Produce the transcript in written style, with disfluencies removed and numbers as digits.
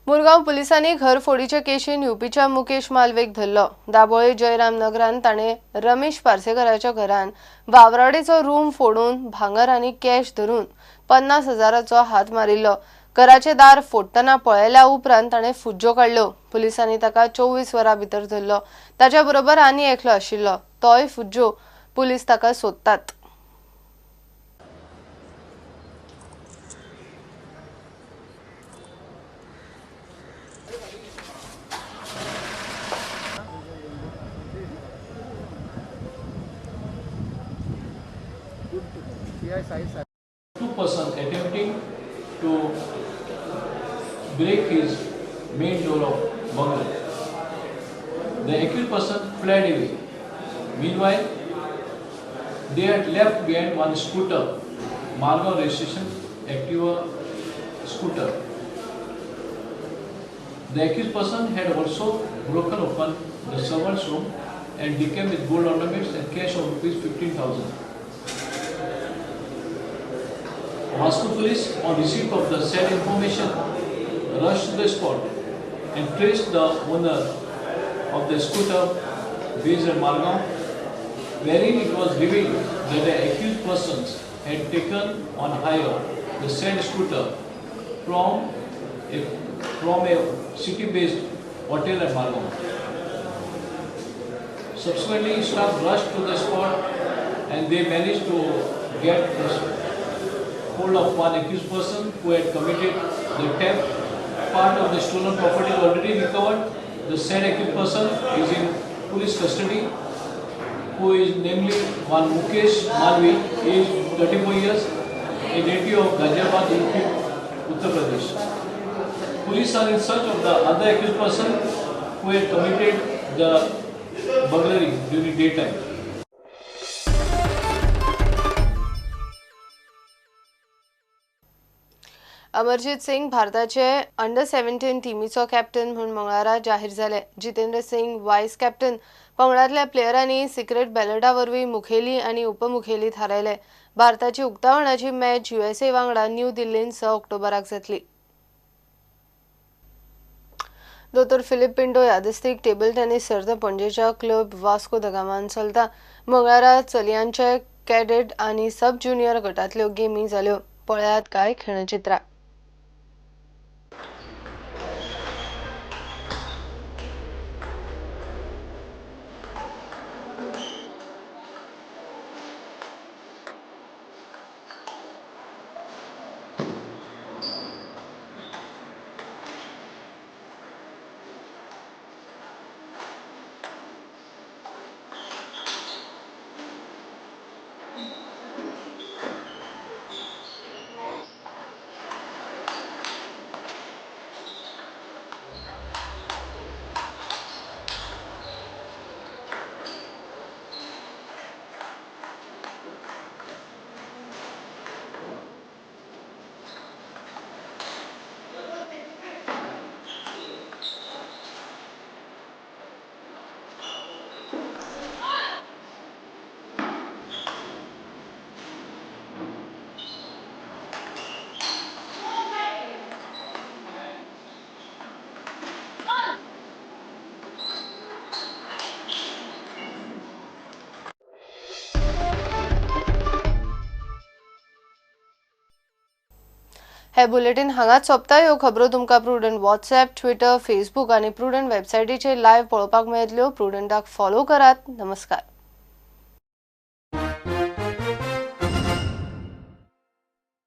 मुरगांव पुलिसांनी घरफोडीचे केशीन युपीच्या मुकेश मालवेक धरलो. दाबोळे जयराम नगरान ताणें रमेश पार्सेकराच्या घरान वावराडेचो रूम फोडून भांगर आनी कॅश धरून 50,000चो हात मारिल्लो. घराचे दार फोडटना पळयल्या उपरांत ताणें फुज्जो काडल्यो. पुलिसांनी ताका 24 वरां भितर धरलो. ताच्या बरोबर आनी एकलो आशिल्लो, तोय फुज्जो. पुलीस ताका सोदतात. Two person attempting to break his main door of bungalow. The accused person fled away. Meanwhile, they had left behind one scooter, Margao registration Activa scooter. The accused person had also broken open the servant's room and became with gold ornaments and cash of rupees 15,000. Vasco police, on receipt of the said information, rushed to the spot and traced the owner of the scooter based at Margao, wherein it was revealed that the accused persons had taken on hire the said scooter from a city-based hotel at Margao. Subsequently, staff rushed to the spot and they managed to get the hold of one accused person who had committed the theft. Part of the stolen property is already recovered. The said accused person is in police custody, who is namely one Mukesh Malvi, aged 34 years, a native of Ghaziabad, UP, Uttar Pradesh. Police are in search of the other accused person who had committed the burglary during daytime. Amarjeet Singh भारताचे under 17 टीमीचो captain म्हूण मंगळारा जाहीर जाले. Jitendra Singh vice captain. पंगडांतल्या प्लेयरांनी secret बॅलटा वरवीं मुखेली आनी उपमुखेली थारायले. भारताची उक्तावणाची मॅच USA वांगडा न्यू दिल्लींत 6 ऑक्टोबराक जातली. दोतोर फिलीप पिंटो यादस्तीक टेबल टेनिस सर्त पणजेच्या क्लब वास्को the गामान चलता. मंगळारा चलयांचे कॅडेट आनी सब ज्युनियर गटांतल्यो गेमी जाल्यो. पळयात कांय खिणचित्रां. हे बुलेटिन हांगाच सोंपता. ह्यो खबरो तुमकां प्रुडंट व्हॉट्सएप, ट्विटर, फेसबूक आनी प्रुडंट वेबसायटीचेर लायव्ह पळोवपाक मेळटल्यो. प्रुडंटाक फॉलो करात. नमस्कार.